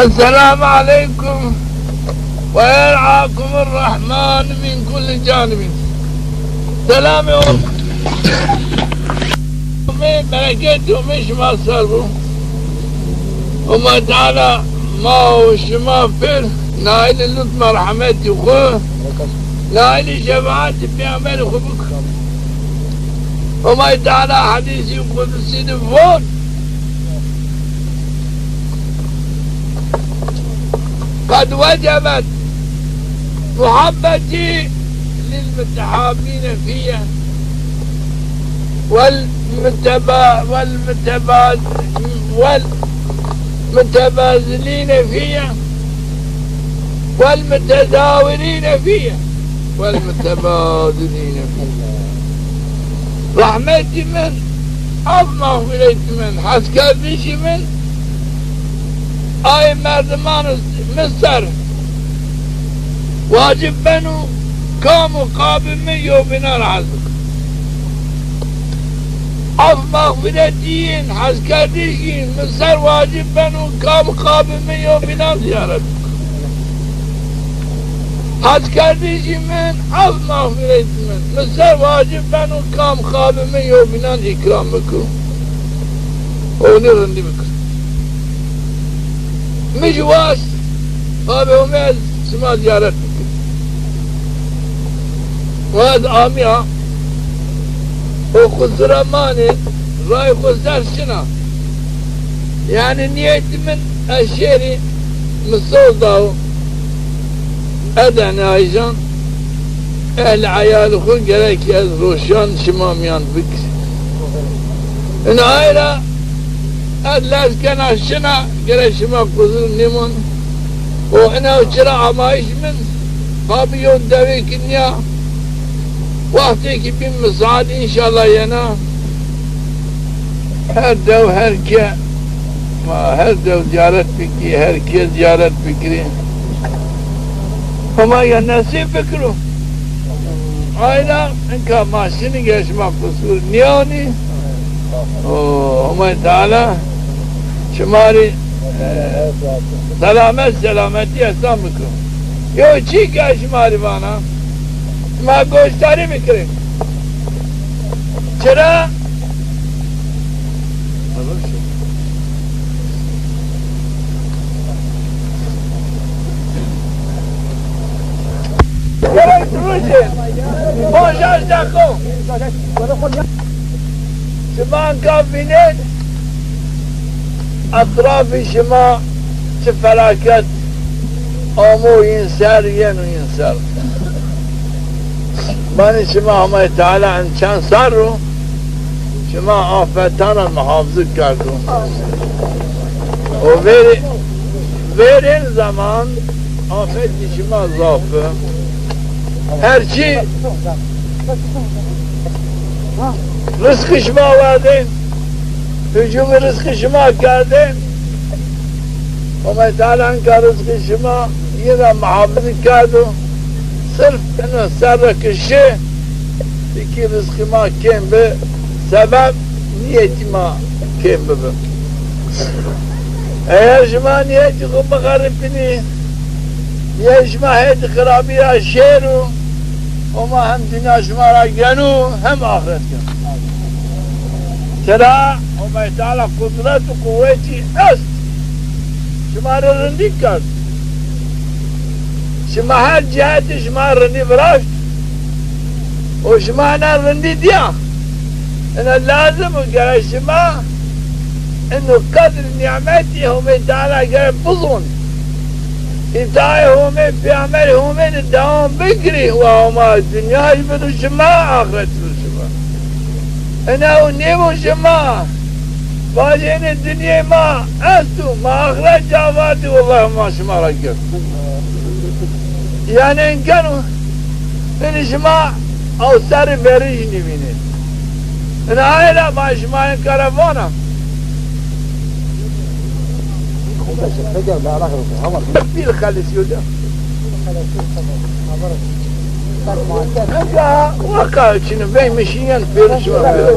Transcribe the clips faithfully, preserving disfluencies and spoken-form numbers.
Esselamu aleykum ve yer'akumur Rahman min kulli canibin. Selamê Homê, bereketê Homê şima ser bo. Homa Teala ma û şima pêr nailê lutf merhemetî xwu, nailê şefaetê peyamberê xwu biko. Homay Teala hedîsî qudusî de von: قد وجبت محبتي للمتحابين في والمتبا-، والمتبا-، والمتباذلين في والمتزاورين في والمتباذلين في. Rehmetî min, af mexfîretî min, heskerdişî min, ay merdiman mi ser wacib beno, kam û qabê mi yewbînan hez biko. Af mexfîretî yin, heskerdişî yin mi ser wacib beno, kam û qabê mi yewbînan zîyaret biko. Heskerdişî min, af mexfîretî min mi ser wacib beno, kam û qabê mi yewbînan îkram biko û nî rindî bikir. Mi jî waşt, qabê Homê ez şima zîyaret bikir. Wa ez amîya û qusura manê, rayê xwu ser şina. Yanî nîyetî min, ez şêrî, mi soz dawo. Edene ayjan, ehlê eyalê xwu gerek ez roşan şima mîyan bikir. Ina ay ra ez lez kena şina, gerek şima quzur nîmon. O ina çira amayîş min, ha bi yew dewêkî nîya, wextêkî bîn misaad înşallah yena. Her dew her ke, ma her dew zîyaret bikî, her ke zîyaret bikirî. Homa ya nesîb bikiro. Ayna inka ma şinî ge şima qusur nîyanî. O Homay Teala şima rî, e, selamet selametî esan biko. Yo çî ke şima rî vana, şima goşdarî bikirê. Çira? Gerek rojê, panc heşt deqo. Şima inka vînên, etrafî şima çi felaket amo yin ser, yeno yin ser. Manî şima Homay Teala in çend serr o şima afetan ra muhafizî kerdo. O verê, verên zeman afetî şima zaf bi. Her çî rizqî şima werdên, hicûmî rizqî şima kerdên. Homay Teala inka rizqî şima yin ra muhafizî kerdo. Sirf ino serre ke şi, tikî rizqî ma kêm bi, sebeb nîyetî ma kêm bibi. Eger şima nîyetî xwu bixeripînî, nîyetî şima hetî xirabî ra şêro, Homa hem dinya şima ra geno, hem axiret geno. Çira? Homay Teala qudret û quwetî est. Şima rê rindî kerd. Şima her cihetî şima rindî viraşt. Û şima ena rindî dîya. Ena lazim o, gerek şima ino qedr nîmetî Homê Teala gerek bizon. Îtaê Homê, Peyxamberê Homê de dewam bikirî, wa Homa dinyayî bido şima, axiret bido şima. Ena o nêbo şima vajê enê dinyê ma esto, ma axiret ca vatî, wellahî ma şima ra gird. Yanî enkeno, hinî şima ew serrî verî jî nêvînê. Ina aye ra ma şima enka ra vana. Pîl xelisîyo de. Ega waka çin o, veymişîyen pêro şima pêro.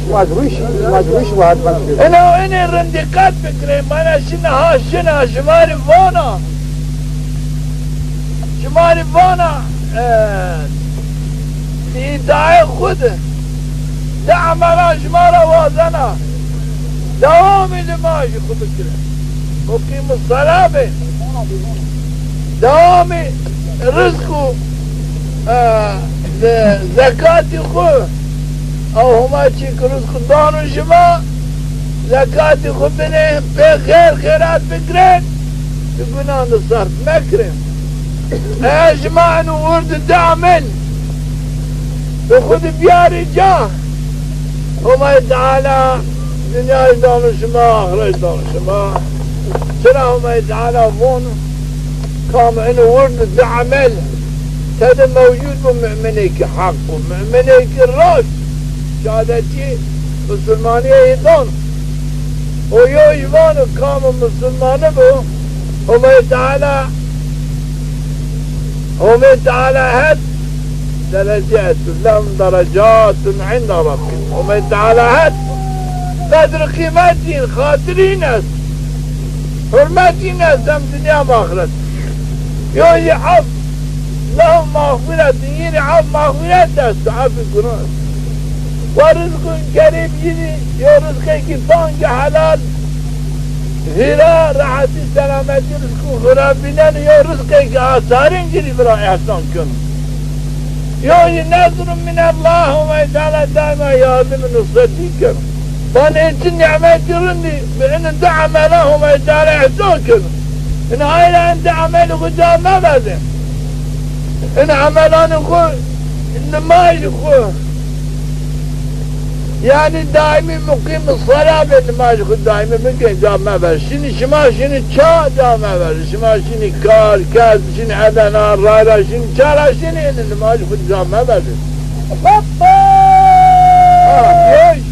Şima rûş, şima rûş wa hatman. Ena enê rindî qet bikirê, mana şina ha şina, şima rî vana. Şima rî vana, e, îdayê xwu de. Di emela şima ra wazena. Dewamî nimajî xwu bikire. Muqîmî sela bê. Dewamî rizq û, e, ze-, zekatî xwu. Ew Homa çîk rizq dano şima, zekatî xwu bidên, pê xêr xêrat bigirên, di gunan de serf mekirin. Eya şima eno wird di amel bi xwu de biyarî ca, Homay Teala dinyayî dano şima, axiret dano şima. Çira Homay Teala von, kam eno wird di amel tede mewcud bo, mu'minêkî heq bo, mu'minêkî raşt, şehadetî musulmanîye yi don. O yo jî vano, kam musulmani bo, Homay Teala, Homay Teala het derecetun lehum derecatun inda rabbihim. Homay Teala het qedr û qîmetîn, xatirîn est. Hurmetîn est hem dinya hem axiret. Yo jî ef, lehum mağfiretun, yî rî ef, mağfiret est, efî gunan est. Ve rizqun kerîm, yî rî yo rizqêkî tangî helal, hîra, rehetî, selametî, rizq û xura vîneno, yo rizqêkî asarîn ci rî vira îhsan keno. Yo jî nezrun minellah, Homay Teala daîma yardim û nusretî keno. Vanê çi nîmetî rindî, bi ino di emela Homay Teala îhsan keno. Ina ay ra in di emelî xwu ca meverdên. In emelanê xwu, nimajî xwu. Yanî daîmî muqîmî sela bê, nimajî xwu daîmî bikên, ca mever. Şinî şima şinî ça, ca mever. Şima şinî kar, kesb, şinî edena, rayra, şinî ça ra şinî, yanî nimajî xwu ca mever. Baba! Ha, yeş.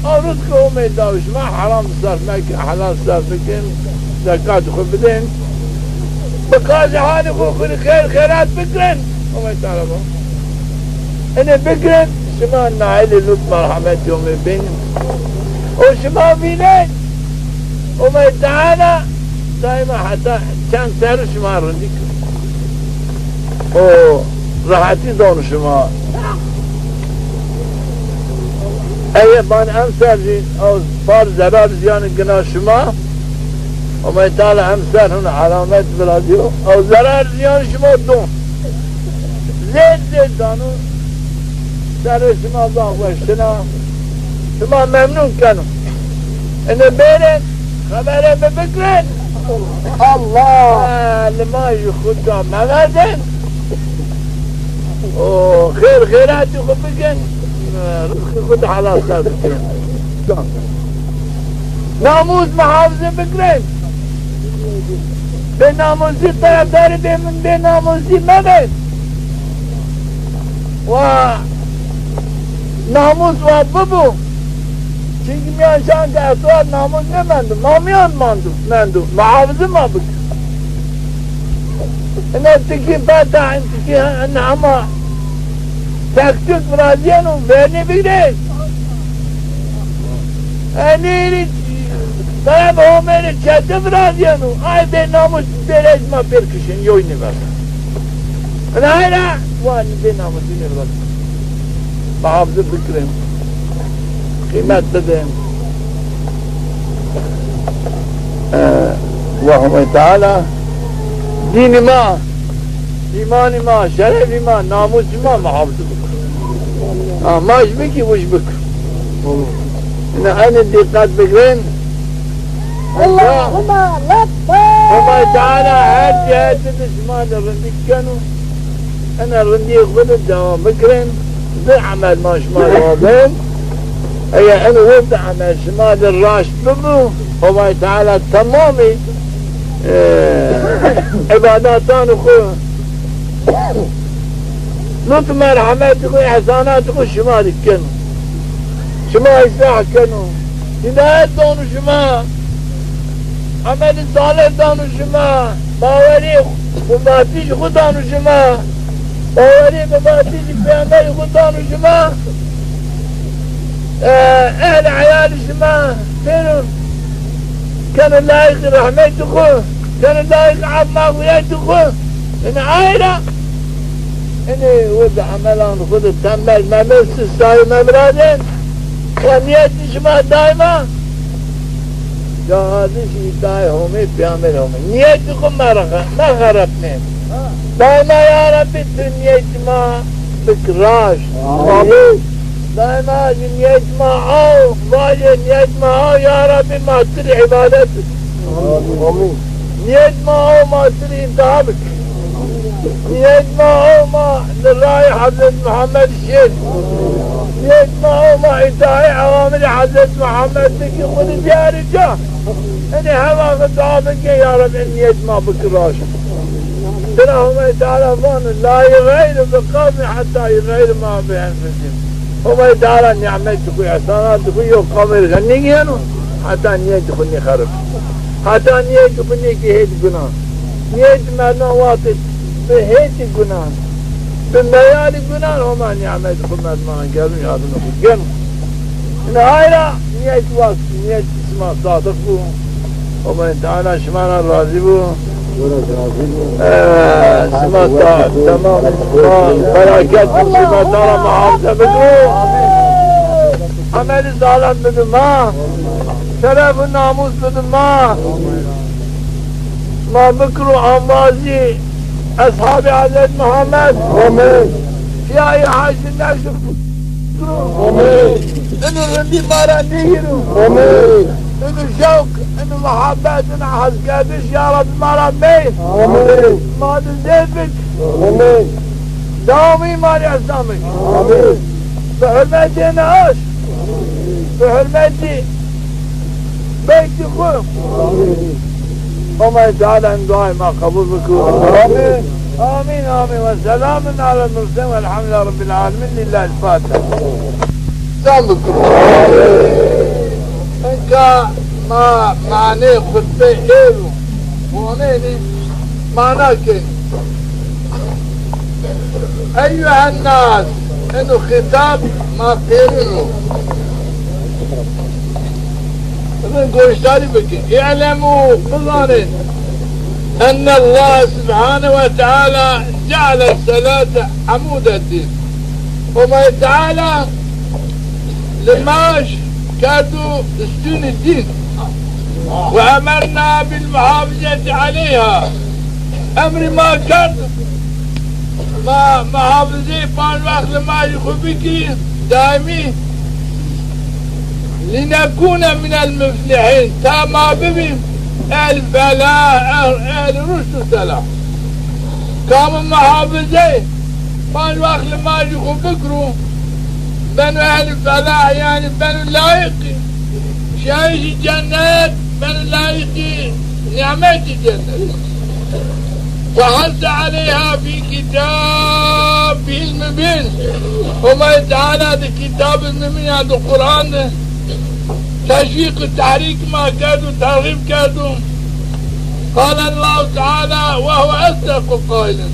Ew rizqê Homê daw şima, heram serf mekin, helal serf bikin, zekat xwu bidên. Bi qazê halê xwu xwu rê xêr xêrat bikin. Homê Teala va. Enê bikin, şima nailê lutf merhametî Homê bên. O şima vînên, Homê Teala daîma heta çend serrî şima rindî kir. O rehetî don şima. Eye ban emser jî ew par zerar ziyanî gina şima. Homay Teala emser huna elamet virazîyo. Ew zerar ziyan şima don. Zêd zêd dano. Serê şima baxweştina. Şima memnun keno. Ene bêrên, xeberê mi bigrin. Allah! E, limajî xwu ca meverdin. O xêr xêratî xwu bikin. E, rizqî xwu di helal ser bikin. Namûs muhafize bikin. Bênamûsî, terefdarî bê min bênamûsî mebin. Wa namûs wa bibo. Çimkî mîyan şan ke eswar namûs nêmendo. Ma mîyan mando, mendo. Muhafize ma bik. Ina tikî feta, in tikî, in hema tek tek virazîyeno, vernî bigirê. Enî rî, taraf Homê rê çete virazîyeno. Ay bênamûs bêrê ma pêr kişên, yoy nêverdin. Ina ay ra, wa bênamûsî nêvirazîyeno. Muhafize bikirin. Qîmet bidin. E, wa Homê Teala dînî ma, îmanî ma, şerefî ma, namûsî ma muhafize bik. Ha, ma ji bikî, wi ji bik. Ina enê dîqet bigirin. Allahümme lebbeyk. Homay Teala her cihete de şima de rindî keno. Ena rindîyê xwu de dewam bikirin. Di emel ma şima ra wazên. Eger eno wird di emel şima de raşt bibo, Homay Teala temamî, e, îbadetanê xwu, lutf merhametê xwu, îhsanatê xwu şima de keno. Şima îslah keno. Hîdayet dano şima. Emelî salih dano şima, bawerî û batîş xwu dano şima. Bawerî bi vatişî pêxemberî xwu dano şima, e, ehlî eyalî şima pêro keno layîqî rehmetî xwu, keno layîqî ef mexfîretî xwu. Inî ay ra, inî wirdi emelan xwu de tembel mebê, sustayî mebiradên. Wa nîyetî şima daîma şehadişî îtayê Homê, pêxemberî Homê. Nîyetî xwu merexe-, mexerepnê. Daîma ya Rebbî tu nîyetî ma bik raşt. Amîn. Daîma jî nîyetî ma aw, vajê nîyetî ma aw ya Rebbî ma tu rê îbadet bik. Amîn. Nîyet ma o ma tu rê îta bik. Nîyet ma o ma li rayê Hezret Muhammed şên. Nîyet ma o ma îtayê ewamirê Hezret Muhammed bikî, xwu rê biyarî ca. Inî her wext dua bikê, ya Reb, in nîyet ma bikî raşt. Tira Homay Teala vano, la yuxeyiru bi qewmin heta yuxeyiru ma bi enfusihim. Homay Teala nîmetî xwu, îhsanatî xwu yew qewmî rê nîgêno, heta nîyetî xwu nîxerib. Heta nîyetî xwu nêkî hêt gunan. Nîyetî merdiman wextê bi hêtî gunan, bi meyalî gunan, Homa nîmetî xwu merdiman geno, yadînê xwu geno. Inî ay ra nîyet wext, nîyet şima sadiq bo. Homay Teala şima ra razî bo. Ee, şima ta-, temam şima felaket bo, şima ta ra muhafaza bido. Emelî salih bido ma. Şeref û namûs bido ma. Ma bikiro embazî eshabê Hezret Muhammed. Amîn. Pîyayê Haşî neşr bikiro. Amîn. Ino rindî ma ra nêgîro. Amîn. Ino şewq, ino muhabbet, ino heskerdiş ya Rebbî ma ra meyîn. Amîn. Ma di zêd bik. Amîn. Dewamî ma rê îhsan bik. Amîn. Bi hurmetê naş, bi hurmetî beytî xwu. Homay Teala in duayê ma qebul biko. Amîn. Amîn, amîn. Ve selamun alel murselîn velhamdulîllahî rabbil alemîn. Lîllahîl Fatiha. Sen bikiro. Inka ma manê xutbe êro wanenî, mana kenî. Eyyuhen nas, eno xîtab ma pêrin o. Rind goşdarî bikin. Î'lemû, bizanên. Ennallahe subhanehu ve teala ceale selate emûdeddîn. Homay Teala limaj kerdo ustûnî dîn. Ve emerna bil muhafizeti aleyha. Emrî ma kerd, ma muhafizeyê panc wext limajî xwu bikî daîmî. Linekûne minel muflihîn. Ta ma bibî ehl felah, ehl, ehl ruşd û selah. Kamî muhafizeyê panc wext limajî xwu bikiro, beno ehlî felah, yanî beno layîqî şayîşî cennet, beno layîqî nîmetî cennet. Ve hasse aleyha fî kîtabîhîl mubîn. Homay Teala di Kîtabî Mubîn, yanî di Quran di teşwîq û tehrîk ma kerdo, terxîb kerdo. Qale Allahu Teala ve huve esdequl qaîlîn.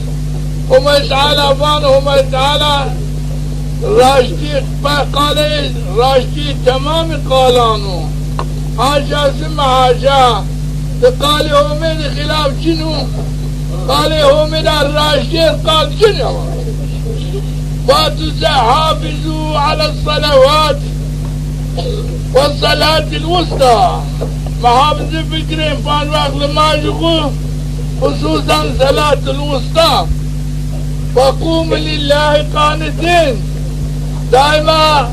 Homay Teala vano, Homay Teala raştî, qalê raştî temamî qalan o. Haşa sümme haşa. Di qalê Homê di xîlaf çin o. Qalê Homê de raştî qal çin o. Vato se hafizû ales salawat ve salatil wusta. Muhafize bikirên panc wext limajî xwu, xususan salatil wusta. Ve qûmû lillahî qanitîn. Daîma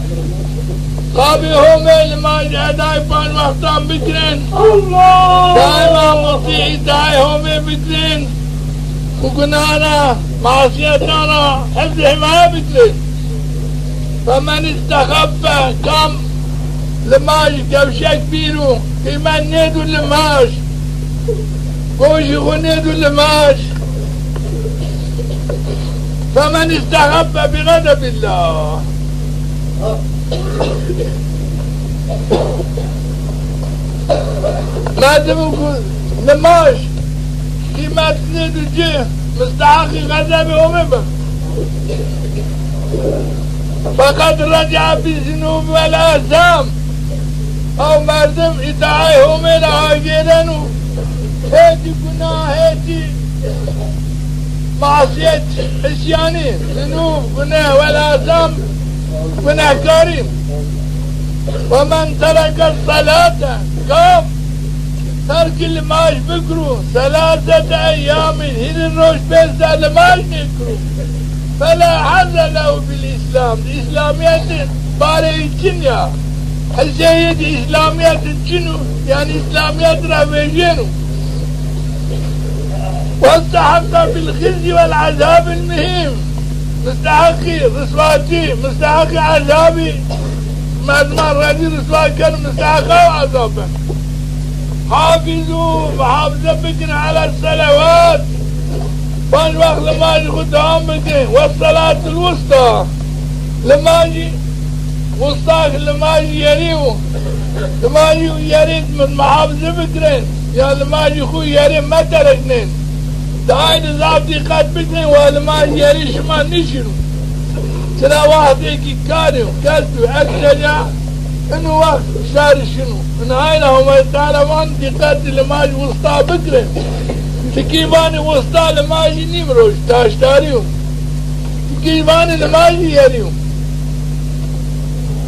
qabê Homê limaj edayê panc wextan bikirên. Allah! Daîma mutî îtayê Homê bikirên. Û gunahana, masîyetana hifz û hîmaye bikirên. Femen îstexeffe, kam limaj kewşek bîro, qîmet nêdo limaj, goşî xwu nêdo limaj. Femen îstexeffe bi xedebillah. Merdimî ku limaj qîmet nêdo ci, misteheqî xezebê Homê bi. فقد رجع بالذنوب والآثام. Ew merdim îtaayê Homê ra agêreno. Hêtî guna, hêtî masiyet, îsyanî, zinûb, gune, wel asam, gunehkarî. Ve men tereke salate, kam terkî limaj bikiro, selasete eyyamîn, hîrê roj pêser limaj nêkiro, fela hazze lehu fil Îslam, Îslamîyetî barê wî çin ya. Hisseyê di Îslamîyetî çin o, yanî Îslamîyet ra vejêno. Westehaqqa bil xizyi wel azabil muhîn. Misteheqî riswatî, misteheqî ezabî, merdiman rezîl riswa keno, misteheqa o ezab beno. Hafîzû, muhafize bikin, ala selewat. Panc wext limajî xwu dewam bikin. Wesselatil wusta. Limajî wusta, limajî yerî û limajî û yerî mi-, muhafize bikirin. Ya limajî xwu yerî metereknin. Di aynî zaf dîqet bikin, wa limajî yerî şima nişîno. Çira wextê kî karî û kesbî û ekşeca, ino wext şarî şino. Ina ayna Homay Teala van dîqetî limaj wusta bikirin. Tikî vanî wusta limajî nîmroj, taştarî yo. Tikî vanî limajî yerî yo.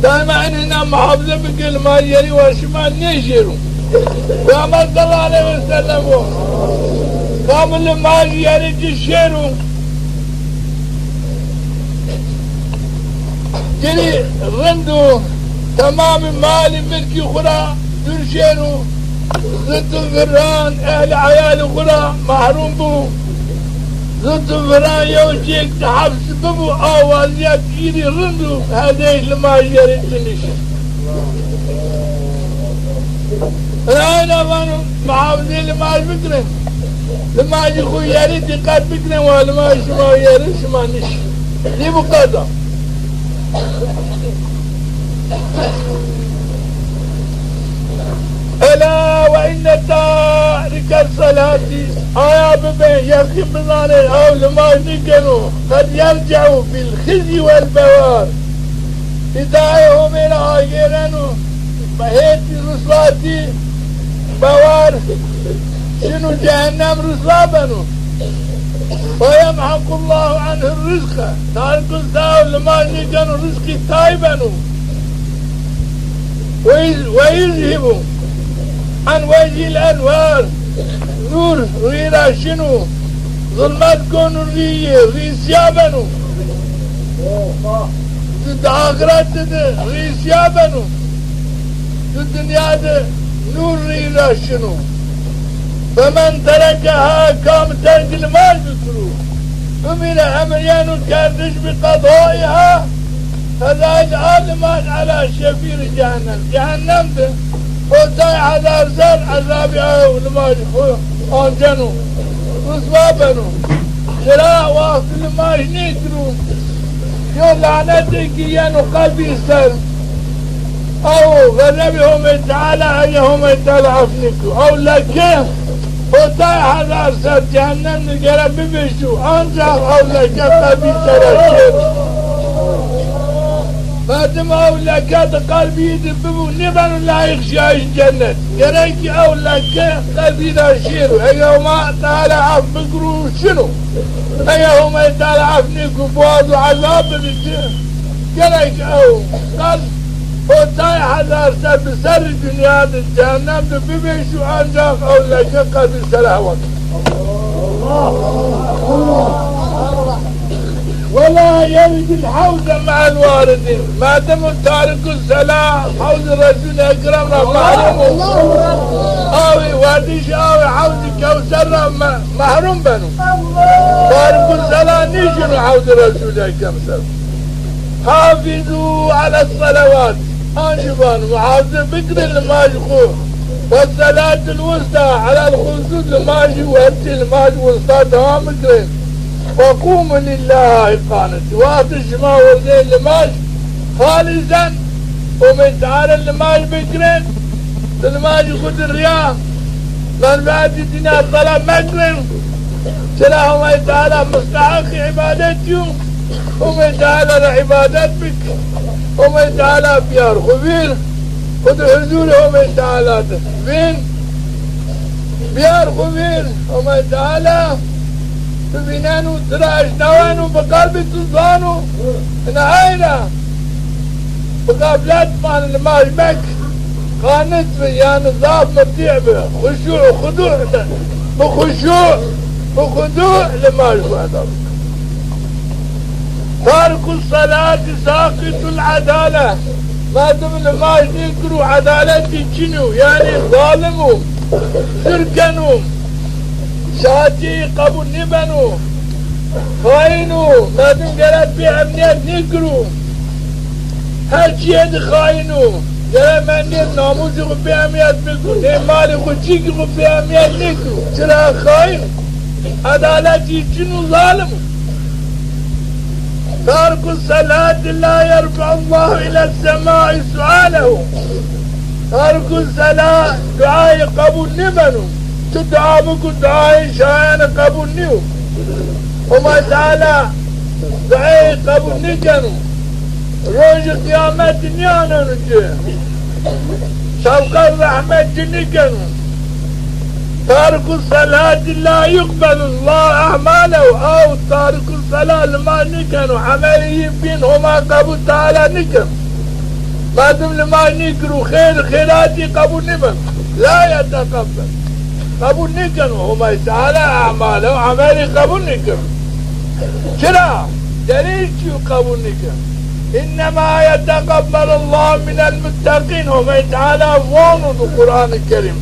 Daîma in hina muhafize bike, limajî yerî wa şima nêşêro. Peyxamber sallallahu aleyhi ve sellem o. Kam limajî yerî ci şêro. Girî rind û temamî malî milkî xwu ra dûr şêro, zit û viran, ehlî eyalî xwu ra mehrûm bo. Zit û viran yew cêk di heps bibo, a wazîyet girî rind û hedey limaj yerê ci nişin. Ina ayna vano muhafizê limaj bikirin. Limajî xwu yerî dîqet bikirin, wa limaj şima yerî şima nişî. Nî bu qeda. Ela ve inne tarike salati, aya bibê, yeqîn bizanê, ew limaj nîkeno, qed yerce'u fil xizyi wel bewar. Îtaayê Homê ra agêreno, hêtî riswatî, bewar, şino cehennem, riswa beno. Ve yemhequllahu anhu rizqe. Tarikû sela limaj nîkeno, rizqî tay beno. Ve yüz-, ve yuzhibu an vecihil envar. Nûr rî ra şino. Zulmet kono rîyê, rî sîya beno. Di, di axirete de rî sîya beno. Di dinya de nûr rî ra şino. Femen terekeha, kam terkî limaj bikiro, umîre, emir yeno kerdiş, bi qedaiha, qedayî a limaj, ala şefîrî cehennem. Cehennem de hotay hezar ser ezabî ayo, limaj xwu anceno, riswa beno. Çira? Wextî limaj nêkiro, yo lanetêkî yeno qelbî ser. Ew xezebê Homê Teala, ege Homê Teala ef nêko, ew leke hotay hezar ser cehennem de gere bivêşo, ancax ew leke qelbî ser ra şêro. Merdim ew leke di qelbî de bibo, nêbeno layîq şiyayîş cennet. Gerek ew leke qelbî ra şêro. Ege Homê Teala ef bikiro, şino. Ege Homê Teala ef nêko, biwazo ezab bide ci, gerek ew qelb hotay hezar ser bi serrî dinya de, cehennem de bivêşo, ancax ew leke qelbî ser ra hewa. Ve la yeridil hewze me'el waridîn. Merdim tarikû sela hewzî Resûlî Ekrem ra mehrûm o. Awî, werdişî awî hewzî Kewser ra me-, mehrûm beno. Tarikû sela nîşino hewzî Resûlî Ekrem ser. Hafîzû ales selewat. Ancî vano, muhafize bikirin limaj xwu. Ve selatil wusta, elel xusûs limajî wertî, limaj wusta dewam bikirin. Ve qûmû lillahî qanitîn. Wextê şima wirdê limaj, xalîsen Homê Teala limaj bikirin. Di limajî xwu di riya, menfeetî dîna teleb mekirin. Çira Homê Teala misteheqî îbadet yo. Homay Teala ra îbadet bik. Homay Teala biyar xwu vîr. Xwu di huzurê Homay Teala di vîn. Biyar xwu vîr. Homay Teala tu vîneno, tu ra eşnaweno, bi qelbî tu zano. Ina ay ra bi xeflet van limaj mek. Qanit bi, yanî zaf mutî bi. Xuşû, xudû de. Bi xuşû, bi xudû limaj xwu eda bik. Tarku salati saqitul adale. Merdim limaj nêkiro, edaletî çin o, yanî zalim o, zurm keno, şahatî qebul nêbeno, xaîn o, merdim gerek pê emnîyet nêkiro. Her çîyê di xaîn o. Gerek mendê namûsê xwu pê emnîyet biko, nê malê xwu çîkî xwu pê emnîyet nêkiro. Çira xaîn o. Edaletî çin o, zalim o. Tarku salati la yerfe'ullahu ila semai sualehu. Tarku sela duayê qebul nêbeno. Tu dua biko, duayê şayene qebul nîyo. Homay Teala duayê qebul nêkeno. Rojê qîyametî nêaneno ci. Şefqet rehmet ci nêkeno. Tariku salati la yuqbelu Allahu a'malehu. Aw tariku sela limaj nêkeno. Emelê yi bîn Homa qebul Teala nêkeno. Merdim limaj nêkiro, xêr, xêratî qebul nêbeno. La yeteqebbel. Qebul nêkeno. Homay Teala a'malehu, emelî qebul nêkeno. Çira? Delîl çi yo qebul nêkeno? Înnema yeteqebbelullahu minel mutteqîn. Homay Teala vano di Quranî Kerîm.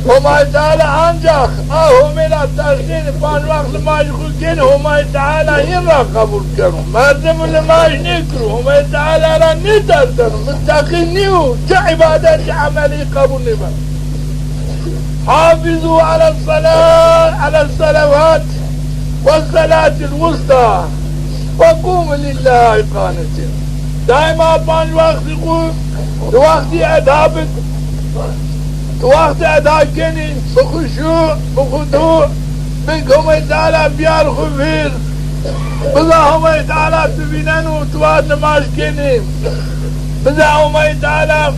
Homay Teala ancax a Homê ra tersênî, panc wext limaj xwu kenî, Homay Teala yin ra qebul keno. Merdim limaj nêkiro, Homay Teala ra nêterseno, mutteqî nîyo, çi îbadetî emelî qebul nêbeno. Hafizu ala sela-, ala selawat ve selatil wusta ve qumu lillahi qanitin. Daîma panc wextî xwu di wextî eda bik. Di wextî eda kenî, bi xuşû, bi xudû, bik Homay Teala biyar xwu vîr. Biza Homay Teala tu vîneno, tu wa nimaj kenî. Biza Homay Teala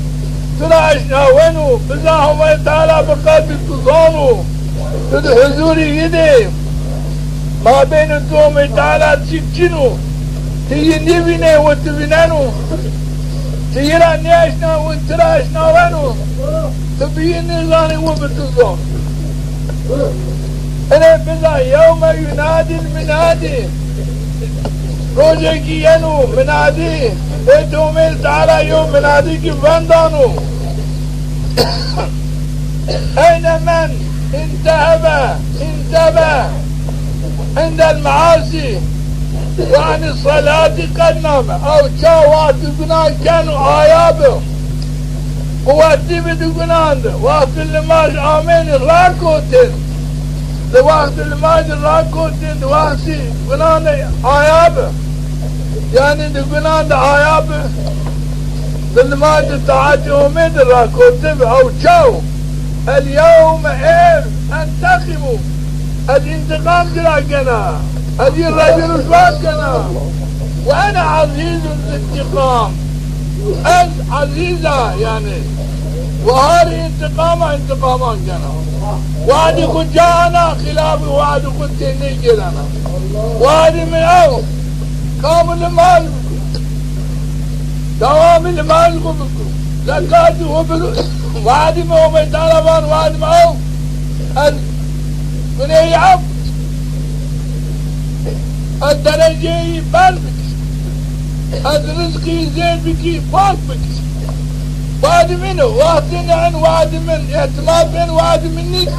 tu ra eşnaweno. Biza Homay Teala bi qelbî tu zano. Tu di huzurî yi de. Mabênê tu Homay Teala çîk çin o. Ti yi nêvînê, wi ti vîneno. Ti yi ra nêeşna, wi ti ra eşnaweno. Ti bi yi nêzanî, wi bi ti zano. Ene biza yewme yunadil munadi. Rojêkî yeno munadî, ê Homê Teala yew munadî kî vendano. Eyne men intehebe, intebe indel measî ve anis salati qed name. Ew ça wextî gunan keno aya bi. Quwetî bi di gunan de. Wextî limaj amênî rakotên. Di wextî limajî rakotên, di wextî gunan de aya bi. Yanî di gunan de aya bi. Di limajî taetî Homê de rakote bi. Ew çaw? El yewme êr enteqîmu. Ez întiqam ci ra gena. Ez yi rezîl rûswa kena. Ve ene ezîzun zintiqam. Ez ezîz a, yanî. Waharî întiqama întiqaman gena. Wadî xwu ca ana, xîlafî wadî xwu tênê gêrana. Wadî min ew. Kamû limaj biko. Dewamî limaj xwu biko. Zekatî xwu bido. Wadî min Homê Teala van, wadî min ew. Ez guneyî ef. Ez dereceyî berz bikî. Ez rizqî zêd bikî, pak bikî. Wadî min o, wextê ne en wadî min, îtîmad bên wadî min nîk.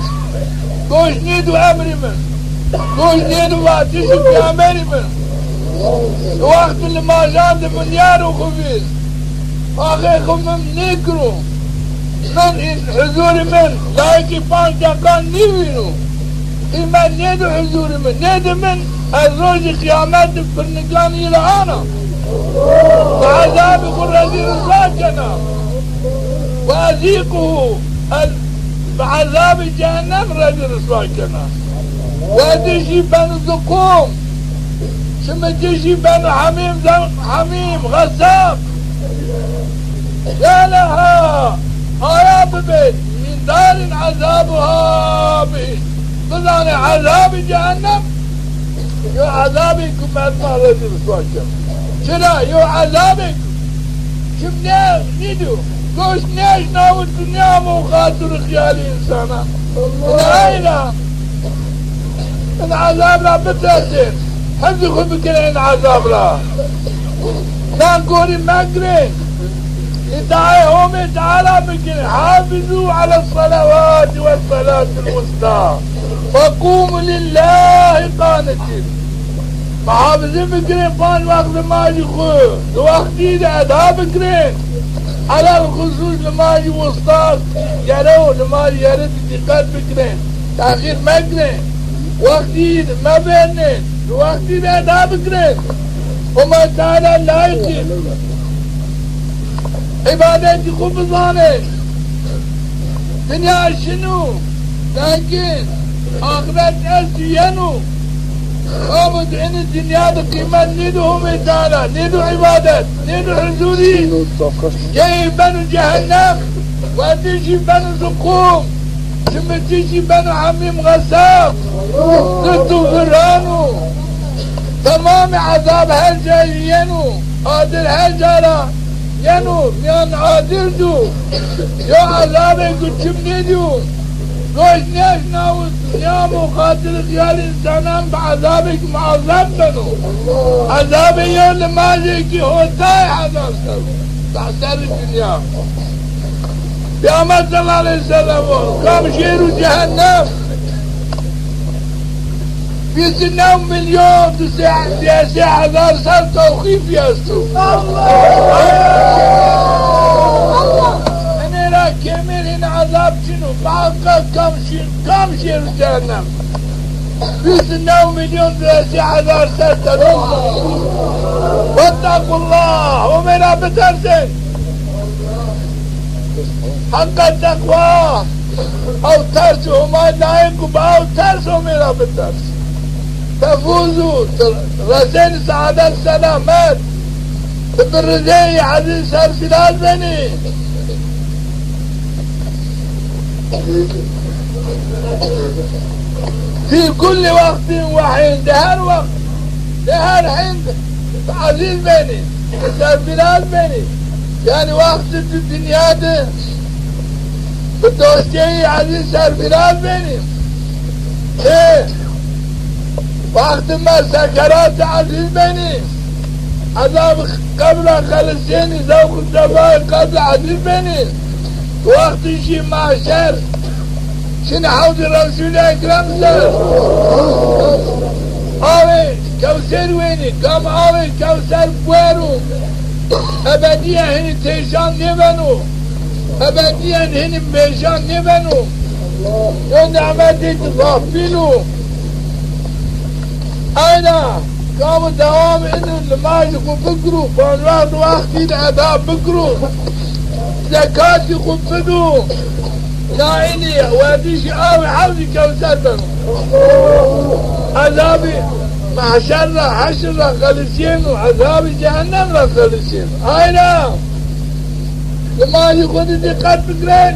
Goş nêdo emrî min. Goş nêdo vatişî pêxemberî min. Di wextî limajan de min yaro xwu vîr. Axê xwu min nêkiro. Min în huzurî min layikî panc deqan nîvîno. Î men nêdi huzurî min, nêdi min, ez rojî qîyamet di pirnigan yi ra ana. Bi ezabî xwu rezîl riswa kena. Ve ezîquhu, ez bi ezabî cehennem rezîl riswa kena. Ve edişî ben ziqûm. Çimê ci jî beno hemîm, zem-, hemîm, xesab. Ya leha, aya bibê, îndarîn ezabê ha bihîst. Bizanê ezabê cehennem, yo ezabê ku merdima rê zî riswa keno. Çira? Yo ezabê ku çim nê-, nîdîyo. Goş nêşnawo, dinya amo xatir û xiyalê însanan. Ina ayna, in ezab ra bitersên. Hifzê xwu bikin in ezab ra. Nankor megirin. Îtaê Homê Teala bikin. Hafizû ales-selawati wes-selatil wusta. Ve qûmû lillahî qanitîn. Muhafizî bigirin panc wext nimajî xwu, di wextî de eda bigirin. Elel xusûs nimajî wusta, yere û nimajî yere de dîqet bigirin. Texîr megirin. Wextî de mevêrnin. Di wextî de eda bigirin. Homay Teala layîqî îbadetî xwu bizanê. Dinya şin o, zengin, axiret est û yeno. Abo di inî dinya de qîmet nêdo Homê Teala, nêdo îbadet, nêdo huzurî. Yeyî beno cehennem, werdî jî beno ziqûm, çimê ci jî beno hemîm, xesab, zirt û viran o. Temamê ezab her cayî yeno, adir her ca ra yeno, mîyan adir do. Yo ezabê ku çim nêdîyo, goş nêşnawo, dinya amo xatir xiyalê însanan bi ezabêk muezeb beno. Ezabê yo nimajêkî hotayê hezar serr, serrî dinya. Peyxamber sallallahu aleyhi ve sellem o, kam şêro cehennem, vîst û new milyon di sê-, di sê hezar serr tewqîfî esto. Enê ra kêmêr hîn ezab çin o. Muheqeq kam şî-, kam şêro cehennem. Vîst û new milyon di sê hezar serr tewqîfî. Vettequllah. Homê ra bitersên. Heqqa teqwa, ew ters Homay layîq o, bi ew ters Homê ra biters. Tefûzû, ti resenî seadet, selamet, ti bi rizê Yî Ezîz serfîraz benî. Fî kullî wextîn we hîn, di her wext, di her hîn ezîz benî, serfîraz benî. Yanî wextî tu dinya de bi dostîyê Yî Ezîz serfîraz benî. Ê, wextî merg sekerat ezîz benî. Ezab qebra xelisîyenî, zewq û sefayê qebr ezîz benî. Wextî şî mahşer, şinî hewdî Resûlî Ekrem ser. Awê Kewser wenî, kam awê Kewser buero, ebedîyen hinî têşan nêbeno, ebedîyen hinî mêşan nêbeno. Yo nemetêk zafîl o. Ayna, kam dewam ino nimajî xwu bikiro, panc wext wextî de eda bikiro, zekatî xwu bido, naîlî werdîşî awê hewzî Kewser beno. Ezabî mehşer ra, heşr ra xelisîyeno, ezabî cehennem ra xelisîyeno. Ayna, nimajî xwu de dîqet bigirin.